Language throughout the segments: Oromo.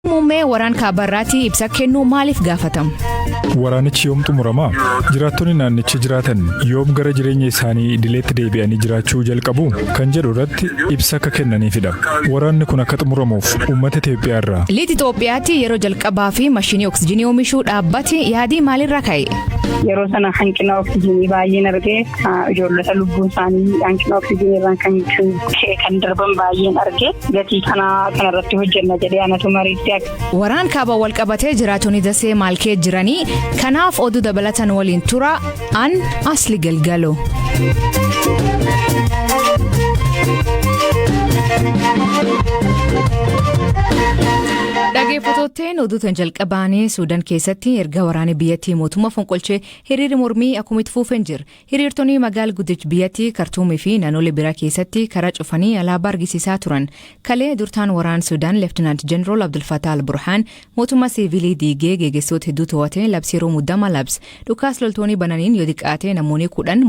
Muummee waraan kaabarraatti ibsa kennuu maaliif gaafatamu? Waraanichi yoom xumurama? Jiraattonni naannicha jiraatan yoom gara jireenya isaanii idileetti deebi'anii jiraachuu jalqabu? Kan jedhu irratti ibsa akka kennaniifidha. Waraanni kun akka xumuramuuf uummata Itoophiyaa irraa. Lixa Itoophiyaatti yeroo jalqabaa fi mashinii oksijiinii oomishuu dhaabbati yaadii maalirra ka'e? Yeroo sana hanqina oksijiinii baay'een argee, ijoollota lubbuun isaanii hanqina oksijiinii irraan kan ka'e kan darban baay'een argee, gatii kanaa kanarratti hojjenna jedhee anatu mariitti. Waraan kaaba wal qabatee jiraattonni Dasee maal kee jiranii? Kanaaf oduu dabalatan waliin tura an Asli Galgalo. Dhaggeeffattootteen oduu tan jalqabaanii Suudaan keessatti erga waraanni biyyattii mootummaa fonqolchee hiriirri mormii akkuma itti fufeen jira. Hiriirtonni magaala guddicha biyyattii Kartuumii fi naannolee biraa keessatti karaa cufanii alaabaa argisiisaa turan. Kalee durtaan waraana Suudaan Leftinaant Jeneraal Abdul Fattah al-Burhaan mootummaa siivilii diigee geggeessitoota hedduu to'atee labsii yeroo muddama labse. Dhukaas loltoonni bananiin yoo xiqqaate namoonni 10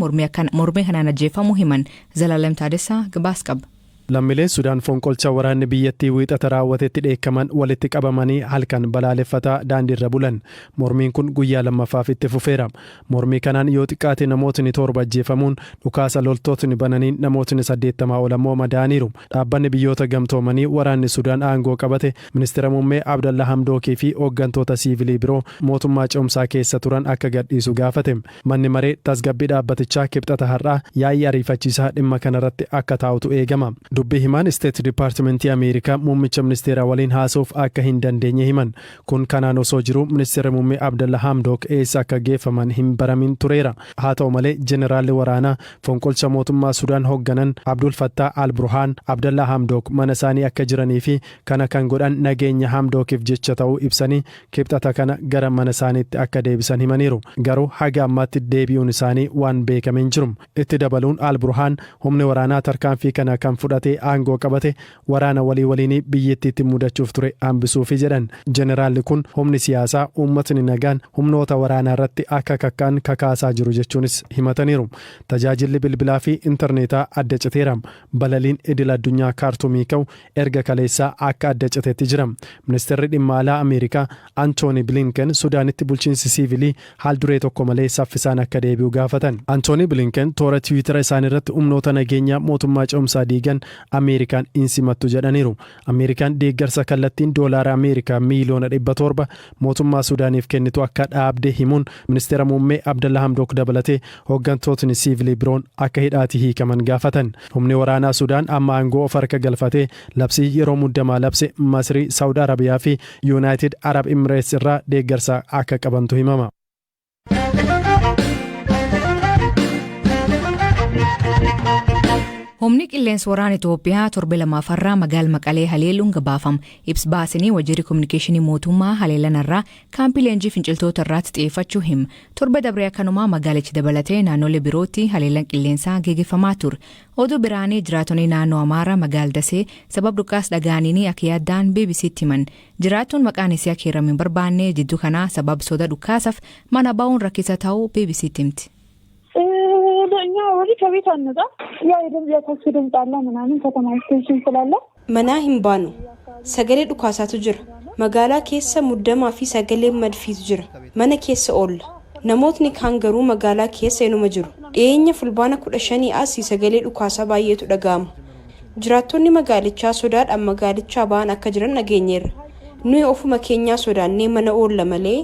mormii kanaan ajjeefamuu himan. Zalaalem Taadessaa gabaas qaba. Lammiileen Sudaan fonqolcha waraanni biyyattii Wiixata raawwatetti dheekkaman walitti qabamanii halkan balaaleffataa daandiirra bulan. Mormiin kun guyyaa lammaffaaf itti fufeera. Mormii kanaan yoo xiqqaate namootni 7 ajjeefamuun dhukaasa loltootni bananiin namootni 80 ol ammoo madaa'aniiru. Dhaabbanni Biyyoota Gamtoomanii waraanni Sudaan aangoo qabate Ministira Muummee Abdallaa Hamdookii fi hooggantoota siivilii biroo mootummaa ce'umsaa keessa turan akka gadhiisu gaafate. Manni Maree Tasgabbii dhaabbatichaa Kibxata har'aa yaa'ii ariifachiisaa dhimma kanarratti akka taa'utu eegama. Dubbii himaan Isteet Dipaartimentii Ameerikaa muummicha ministeeraa waliin haasa'uuf akka hin dandeenye himan. Kun kanaan osoo jiruu Ministeerri Muummee Abdalla Hamdook eessa akka geeffaman hin baramin tureera. Haa ta'u malee Jeneraalli waraanaa fonqolcha mootummaa Sudaan hoogganan Abdul Fattah al-Burhaan Abdallaa Hamdook mana isaanii akka jiranii fi kana kan godhan nageenya Hamdookiif jecha ta'uu ibsanii Kibxata kana gara mana isaaniitti akka deebisan himaniiru. Garuu haga ammaatti deebi'uun isaanii waan beekame hin jiru. Itti dabaluun al-Burhaan humni waraanaa tarkaanfii kana kan fudhatee aangoo qabate waraana walii waliinii biyyattiitti mudachuuf ture hambisuufi jedhan. Jeneraalli kun humni siyaasaa uummatni nagaan humnoota waraanaa irratti akka kakka'an kakaasaa jiru jechuunis himataniiru. Tajaajilli bilbilaa fi intarneetaa adda citeera. Balaliin idil addunyaa Kaartumii ka'u erga kaleessaa akka adda citetti jira. Ministeerri dhimma alaa Ameerikaa Antooni Bilinken Sudaanitti bulchiinsi siivilii haal duree tokko malee saffisaan akka deebi'u gaafatan. Antoonii Bilinken toora Tiwiitara isaaniirratti humnoota nageenyaa mootummaa ce'umsaa diigan Ameerikaan hin simattu jedhaniiru. Ameerikaan deeggarsa kallattiin doolaara Ameerikaa miiliyoona 700 mootummaa Sudaaniif kennitu akka dhaabde himuun ministeera muummee Abdalla Hamdook dabalatee hooggantootni siivilii biroon akka hidhaatii hiikaman gaafatan. Humni waraanaa Sudaan amma aangoo of harka galfatee labsii yeroo muddamaa labse Masrii, Saawud Arabiyaa fi Yuunaayitid Arab Imireets irraa deeggarsa akka qabantu himama. Humni qilleensa waraana Itoophiyaa torbe lamaafarraa magaala Maqalee haleeluun gabaafama. Ibs baasanii waajjirri kominikeeshinii mootummaa haleelanarraa kaampii leenjii finciltoota irraatti xiyyeeffachuu hima. Torba dabree akkanumaa magaalichi dabalatee naannolee birootti haleellan qilleensaa geggeeffamaa ture. Oduu biraanii jiraatonni naannoo Amaaraa magaala Dasee sabab dhukaas dhaga'aniin akka yaaddaan BBCtti himan. Jiraattuun maqaan isii akka himamu hin barbaanne jidduu kanaa sabab soda dhukaasaaf mana ba'uun rakkisa ta'uu BBCtti himti. እኛ ወዲህ ከቤት አንወጣም። ያው የተኩስ ድምፅ አለ ምናምን ከተማ ውስጥ ቴንሽን ስላለ Manaa hin baanu. Sagalee dhukaasaatu jira. Magaalaa keessa muddamaa fi sagaleen madfiitu jira. Mana keessa oolla. Namootni kaan garuu magaalaa keessa inuma jiru. Dhiyeenya Fulbaana 15 asii sagalee dhukaasaa baay'eetu dhaga'ama. Jiraattonni magaalichaa sodaadhaan magaalichaa ba'an akka jiran dhageenyeerra. Nuyi ofuma keenyaa sodaannee mana oolla malee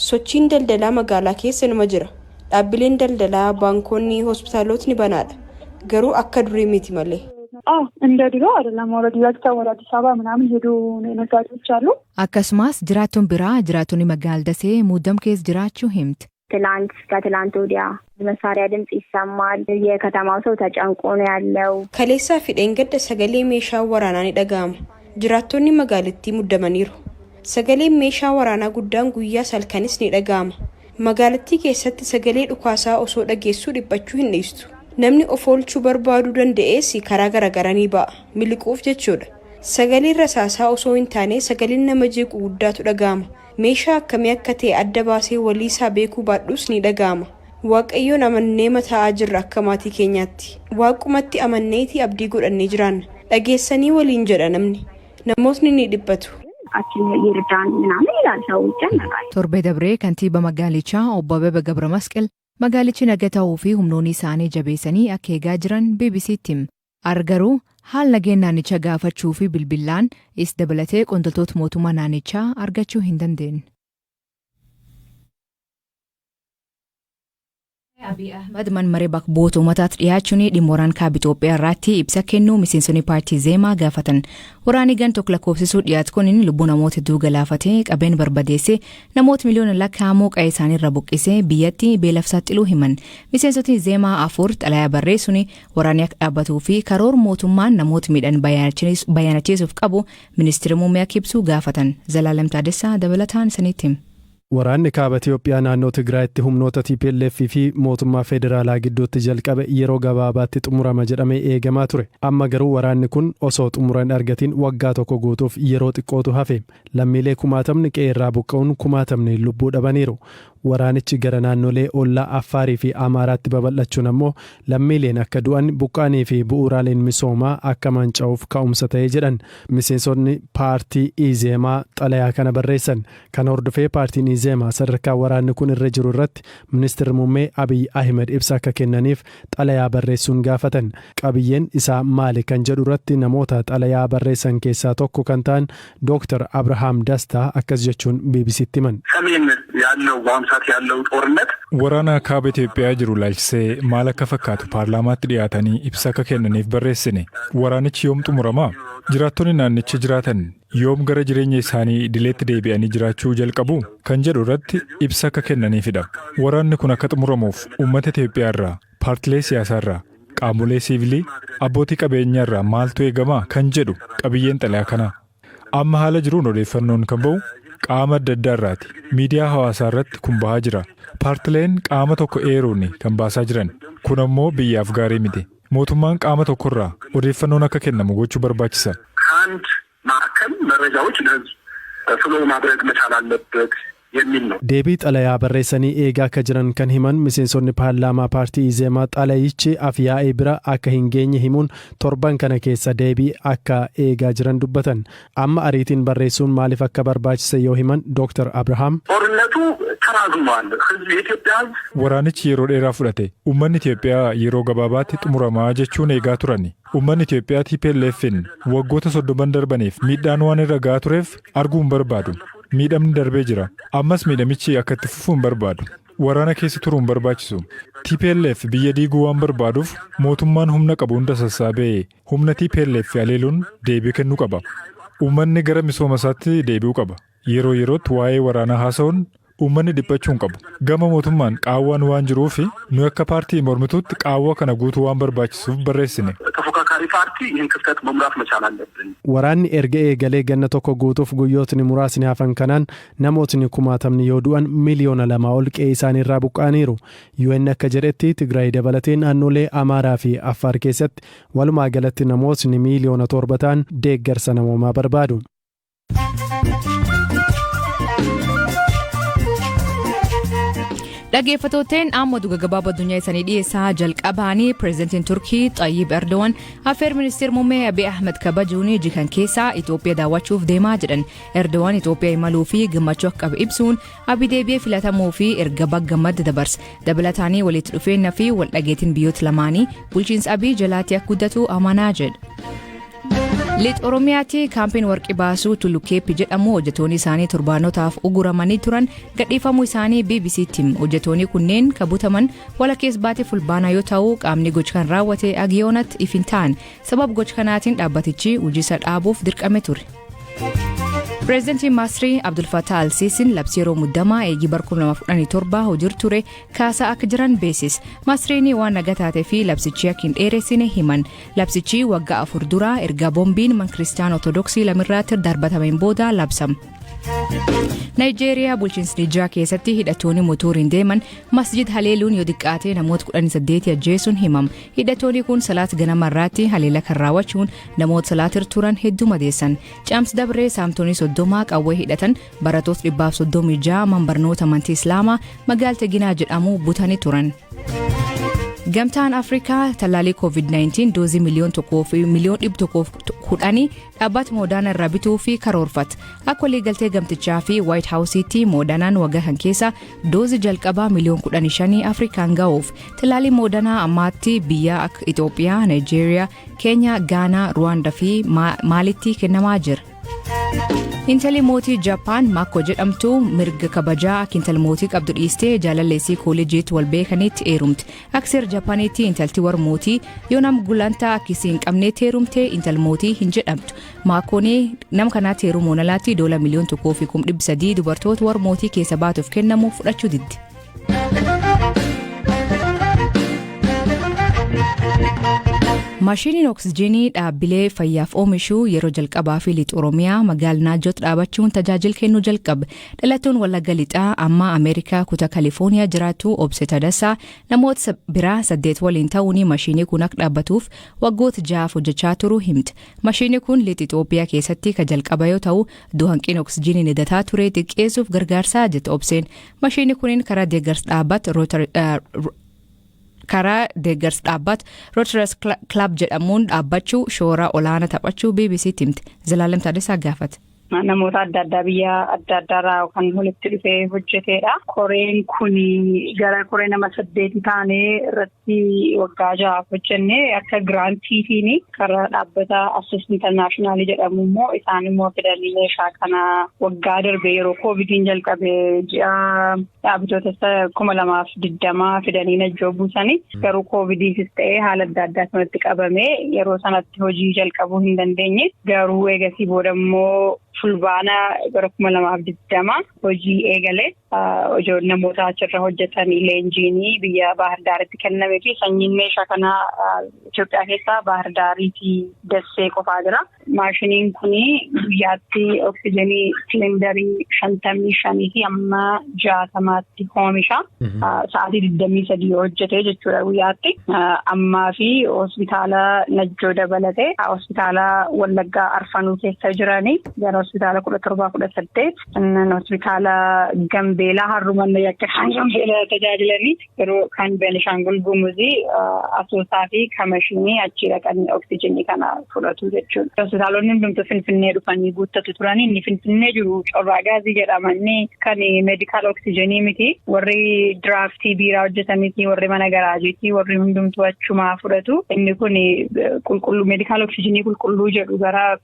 sochiin daldalaa magaalaa keessa inuma jira. Dhaabbileen daldalaa, baankonni, hospitaalotni banaadha. Garuu akka durii miti malee. አዎ እንደ ድሮ አይደለም። ኦልሬዲ ዘግተው ወደ አዲስ አበባ ምናምን ሄዱ ነጋዴዎች አሉ። Akkasumas jiraattuun biraa jiraattonni magaala Dasee muddam keessa jiraachuu himti. ትላንት ከትላንት ወዲያ መሳሪያ ድምጽ ይሰማል። የከተማው ሰው ተጨንቆ ነው ያለው። Kaleessaa fi dheengadda sagalee meeshaa waraanaa ni dhaga'ama. Jiraattonni magaalittii muddamaniiru. Sagaleen meeshaa waraanaa guddaan guyyaa halkanis ni dhaga'ama. Magaalattii keessatti sagalee dhukaasaa osoo dhageessuu dhiphachuu hin dhiistu. Namni of oolchuu barbaaduu danda'es karaa garaagaraa ni ba'a. Miliquuf jechuudha. Sagaleen rasaasaa osoo hin taane sagaleen nama jeequ guddaatu dhaga'ama. Meeshaa akkamii akka ta'e adda baasee waliisaa beekuu baadhus ni dhaga'ama. Waaqayyoon amannee mataa'aa jirra akka maatii keenyaatti. Waaqumatti amanneetii abdii godhannee jiraanna. Dhageessanii waliin jedha namni. Namootni ni dhiphatu. በሽታችን ይርዳን ምናምን ይላል ሰው ይጨነቃል። Torbee dabree kantiibaa magaalichaa obbo Abebe Gabra Masqal magaalichi naga ta'uu fi humnoonni isaanii jabeessanii akka eegaa jiran BBC'tti hime. Argaruu haal nageen naannichaa gaafachuu fi bilbilaan is dabalatee qondaaltota mootummaa naannichaa argachuu hin dandeenye. Abiy Ahmad manmaree bakka bu'oota uummataatti dhiyaachuun dhimma waraana kaaba Itoophiyaa irratti ibsa kennuu miseensonni paartii Zeemaa gaafatan. Waraanni gan tokko lakkoofsisuu dhiyaatu kun lubbuu namoota hedduu galaafatee, qabeen barbadeessee, namoota miliyoona lakkaa'amoo qa'ee isaanii irra buqqisee, biyyatti beelaaf saaxiluu himan. Miseensotni Zeemaa afur xalayaa barreessuun waraanni akka dhaabbatuu fi karoora mootummaan namoota miidhan bayyanachiisuuf qabu ministeera muummee akka ibsu gaafatan. Zalaalam Taadessaa dabalataan isinitti hima. Waraanni kaaba Itoophiyaa naannoo Tigraayitti humnoota TPLF fi mootummaa federaalaa gidduutti jalqabe yeroo gabaabaatti xumurama jedhamee eegamaa ture. Amma garuu waraanni kun osoo xumura hin argatiin waggaa tokko guutuuf yeroo xiqqootu hafe. Lammiilee kumaatamni qe'ee irraa buqqa'uun kumaatamni lubbuu dhabaniiru. Waraanichi gara naannolee ollaa Affaarii fi Amaaraatti babal'achuun ammoo lammiileen akka du'an, buqqaanii fi bu'uuraaleen misoomaa akka manca'uuf ka'umsa ta'e jedhan miseensonni paartii Izeemaa xalayaa kana barreessan. Kana hordofee paartiin Izeemaa sadarkaa waraanni kun irra jiru irratti ministeerri muummee Abiy Ahmed ibsa akka kennaniif xalayaa barreessuun gaafatan. Qabiyyeen isaa maali kan jedhu irratti namoota xalayaa barreessan keessaa tokko kan ta'an Dr. Abrahaam Dastaa akkas jechuun BBCtti himan. ሰሜን ያለው በአሁኑ ሰዓት ያለው ጦርነት Waraana kaaba Itoophiyaa jiru ilaalchisee maal akka fakkaatu paarlaamaatti dhiyaatanii ibsa akka kennaniif barreessine. Waraanichi yoom xumuramaa? Jiraattonni naannicha jiraatan yoom gara jireenya isaanii idileetti deebi'anii jiraachuu jalqabu? Kan jedhu irratti ibsa akka kennaniifidha. Waraanni kun akka xumuramuuf uummata Itoophiyaa irraa, paartilee siyaasaa irraa, qaamolee siivilii, abbootii qabeenyaa irraa maaltu eegamaa kan jedhu qabiyyeen xalayaa kanaa. Amma haala jiruun odeeffannoon kan ba'u qaama adda addaa irraati. Miidiyaa hawaasaa irratti kun bahaa jira. Paartileen qaama tokko eeruun kan baasaa jiran. Kun ammoo biyyaaf gaarii miti. Mootummaan qaama tokkorraa odeeffannoon akka kennamu gochuu barbaachisa. ከአንድ ማዕከል መረጃዎች ለህዝብ ፍሎ ማድረግ መቻል አለበት የሚል ነው። Deebii xalayaa barreessanii eegaa akka jiran kan himan miseensonni paarlaamaa paartii Izeemaa, xalayichi afyaa'ii bira akka hin geenye himuun torban kana keessa deebii akka eegaa jiran dubbatan. Amma ariitiin barreessuun maaliif akka barbaachise yoo himan Dr. Abrahaam. ጦርነቱ ተራዝሟል። ህዝብ የኢትዮጵያ ህዝብ Waraanichi yeroo dheeraa fudhate. Uummanni Itoophiyaa yeroo gabaabaatti xumuramaa jechuun eegaa turani. Uummanni Itoophiyaa TPLF'n waggoota 30n darbaniif miidhaan waan irra gahaa tureef arguu hin barbaadu. Miidhamni darbee jira. Ammas miidhamichi akka itti fufuu hin barbaadu. Waraana keessa turuu hin barbaachisu. TPLF biyya diiguu waan barbaaduuf mootummaan humna qabu hunda sassaabee humna TPLF haleeluun deebii kennuu qaba. Uummanni gara misooma isaatti deebi'uu qaba. Yeroo yerootti waa'ee waraanaa haasa'uun uummanni dhiphachuu hin qabu. Gama mootummaan qaawwaan waan jiruuf nu akka paartii mormituutti qaawwa kana guutuu waan barbaachisuuf barreessine. ተፎካካሪ ፓርቲ ይህን ክፍተት መሙላት መቻል አለብን። Waraanni erga eegalee ganna tokko guutuuf guyyootni muraasni hafan kanaan namootni kumaatamni yoo du'an, miliyoona 2 ol qe'ee isaaniirraa buqqa'aniiru. UN akka jedhetti Tigraay dabalatee naannolee Amaaraa fi Affaar keessatti walumaa galatti namootni miiliyoona 7 ta'an deeggarsa namoomaa barbaadu. Dhaggeeffattooteen, amma oduu gaggabaaboo addunyaa isaanii dhiyeessaa. Jalqabaanii, pireezidantiin Turkii Xayyib Erdogan affeer ministeera muummee Abiy Ahmed kabajuun jikan keessaa Itoophiyaa daawwachuuf deemaa jedhan. Erdogan Itoophiyaa imaluu fi gammachuu akka qabu ibsuun Abiy deebi'ee filatamuu fi erga baggammadde dabarse. Dabalataanii walitti dhufeenya fi wal dhageetiin biyyoota lamaanii bulchiinsa Abiy jalaatti akka guddatu amanaa jedha. Lixa Oromiyaatti kaampiin warqii baasuu Tullukeeppi jedhamu hojjettoonni isaanii torbaanotaaf uguramanii turan gadhiifamuu isaanii BBCtti. Hojjettoonni kunneen kan butaman walakkeessa baatee Fulbaanaa yoo ta'u, qaamni gocha kan raawwate agiyoonatti if hin ta'an. Sababa gocha kanaatiin dhaabbatichi hojii isa dhaabuuf dirqame ture. Pireezidantiin Maasrii Abdul Fattah Al-Siisiin labsii yeroo muddamaa eegii bara 2017 hojiirra ture kaasaa akka jiran beeksise. Maasriin waan nagaa taatee fi labsichi akka hin dheeressine himan. Labsichi waggaa 4 dura erga boombiin mana kiristaana Ortodoksii lamirraatti darbatameen booda labsama. Naayijeeriyaa bulchiinsa Nijaa keessatti hidhattoonni motoriin deeman masjid haleeluun yoo xiqqaate namoota 18 ajjeesuun himama. Hidhattoonni kun salaata ganama irraatti haleela kan raawwachuun namoota salaatirra turan hedduu madeessan. Caamsi dabree saamtonni 30 qawwee hidhatan barattoota 136 man barnoota amantii Islaamaa magaalaa Ginaa jedhamu butanii turan. Gamtaan Afrikaa tallaalii COVID-19 doozii 1,110,000 dhaabbata Moodaanaa irraa bituu fi karoorfate. Akka waliigaltee gamtichaa fi White Houseitti, Moodaanaan waggaa kan keessa doozii jalqabaa miliyoon 15 Afrikaan ga'uuf. Tallaalii Moodaanaa ammaatti biyya akka Itoophiyaa, Nigeeriyaa, Keenyaa, Gaanaa, Ruwaandaa fi Maalitti kennamaa jira. Intalli mootii Jaapaan Maakko jedhamtu mirga kabajaa akka intala mootii qabdu dhiistee jaalalleessii kooleejiitti wal beekanitti heerumte. Akka seera Jaapaaniitti intalti warra mootii yoo nama gulantaa akkasii hin qabnetti heerumte intala mootii hin jedhamtu. Maakkoon nama kanaatti heerumuun alaatti doola 1,300,000 dubartoota warra mootii keessa baatuuf kennamu fudhachuu didde. Maashiniin oksijiinii dhaabbilee fayyaaf oomishu yeroo jalqabaa fi lixa Oromiyaa magaalaa Naajjootti dhaabachuun tajaajila kennuu jalqabe. Dhalattuun Wallagga Lixaa amma Ameerikaa kutaa Kaalifoorniyaa jiraattu Obse Tadassaa namoota biraa saddeet waliin ta'uun maashinii kun akka dhaabbatuuf waggoota 6f hojjechaa turuu himte. Maashinii kun lixa Itoophiyaa keessatti kan jalqaba yoo ta'u, iddoo hanqina oksijiinii hidataa ture xiqqeessuuf gargaarsaa jette Obseen. Maashinii kunin karaa deeggarsa dhaabbata Rotary Club jedhamuun dhaabbachuu shoora olaanaa taphachuu BBCtti himte. Zalaalam Taaddasaa gaafate. Namoota adda addaa biyya adda addaarraa kan walitti dhufee hojjetedha. Koreen kun gara koree nama saddeeti taanee irratti waggaa 6f hojjenne. Akka grantiitiin karaa dhaabbata Access International jedhamu immoo isaan immoo fidanii meeshaa kana waggaa darbe yeroo koovidiin jalqabe ji'a dhaabbatoota 2020 fidanii Najjoo buusanii, garuu koovidiifis ta'ee haala adda addaa sanatti qabamee yeroo sanatti hojii jalqabuu hin dandeenye. Garuu eegasii booda immoo fulbaana bara 2020 hojii eegale. Namoota achirra hojjetanii leenjiinii biyya Baahir Daaritti kennamee fi sanyiin meeshaa kanaa Itoophiyaa keessaa Baahir Daarii fi Dassee qofaa jira. Maashiniin kun guyyaatti oksijenii silindarii 55 fi amma 60tti oomisha. Sa'aatii 23 hojjetee jechuudha guyyaatti. Ammaa fi hospitaala Najjoo dabalatee hospitaala Wallaggaa Arfanuu keessa jiranii gara hospitaala 17, 18, hospitaala Gambeelaa Harrumanna yakka isaan Gambeelaa tajaajilanii yeroo kan Beenishaangul Gumuzii Asoosaa fi Kamashinii achi dhaqanii oksijiinii kana fudhatu jechuudha. Hospitaalonni hundumtuu Finfinnee dhufanii guuttatu turanii. Inni Finfinnee jiru corraa gaazii jedhama, inni kan medical oksijiinii miti. Warri diraaftii biiraa hojjetaniiti, warri mana garaajiiti, warri hundumtuu achumaa fudhatu. Inni kun qulqulluu medical oksijiinii qulqulluu jedhu, gara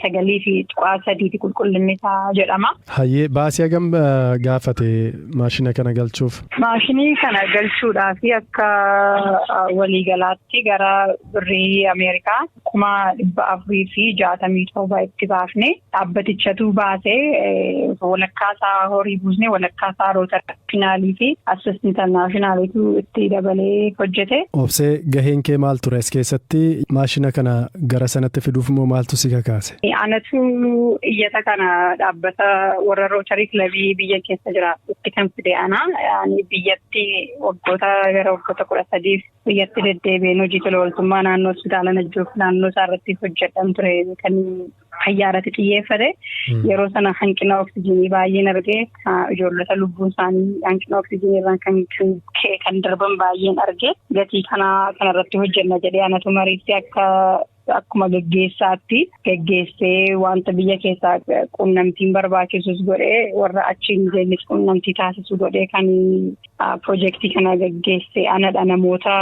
99.3ti qulqullinni isaa jedhama. Hayyee, baasii hagam gaafate maashina kana galchuuf? Maashinii kana galchuudhaaf akka waliigalaatti gara birrii Ameerikaa 467,000 itti baafne. Dhaabbatichatu baasee, walakkaa isaa horii buusne, walakkaa isaa Rotary fi Access Internationalitu itti dabalee hojjete. Obsee, gaheen kee maal ture as keessatti? Maashina kana gara sanatti fiduuf immoo maaltu si kakaase? Anatu iyyata kana dhaabbata warra Rotary Clubii biyya keessa jiraatutti kan fide ana. Ani biyyatti waggoota gara waggoota 13f biyyatti deddeebi'een hojii tola ooltummaa naannoo hospitaala Najjoof naannoo isaa irratti hojjedhan ture, kan fayyaa irratti xiyyeeffate. Yeroo sana hanqina oksijiinii baay'een argee, ijoollota lubbuun isaanii hanqina oksijiinii irraan kan ka'e kan darban baay'een argee, gatii kana kanarratti hojjenna jedhee anatu mariitti akka akkuma geggeessaatti geggeessee, wanta biyya keessaa quunnamtiin barbaachisus godhee, warra achiin geenyes quunnamtii taasisu godhee, kan piroojeektii kana geggeesse anadha, namoota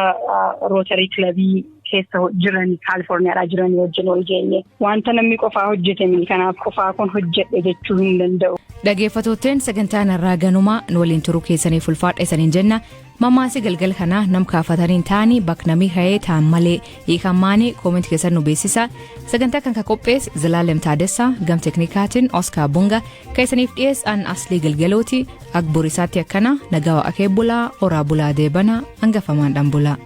Rotary Clubii keessa jiran Kaalifoorniyaadhaa jiran wajjin wal geenye. Wanta namni qofaa hojjete, kanaaf qofaa kun hojjedhe jechuu hin danda'u. Dhaggeeffattootteen, sagantaan irraa ganumaa. Nu waliin turuu keessaniif ulfaadha isaniin jenna. Mammaasi galgal kanaa nam kaafataniin ta'anii bakka namii ka'ee ta'an malee hiikamaanii comment keessan nu beeksisa. Sagantaa kan ka qopheesse Zalaalem Taadessaa, gam teknikaatiin Oskaar Bunga, kan isaniif dhiyeessan Aslii Galgalooti. Ak borisaatti akkana nagaa akee bulaa, oraa bulaa, deebana hangafamaan dhaan bulaa.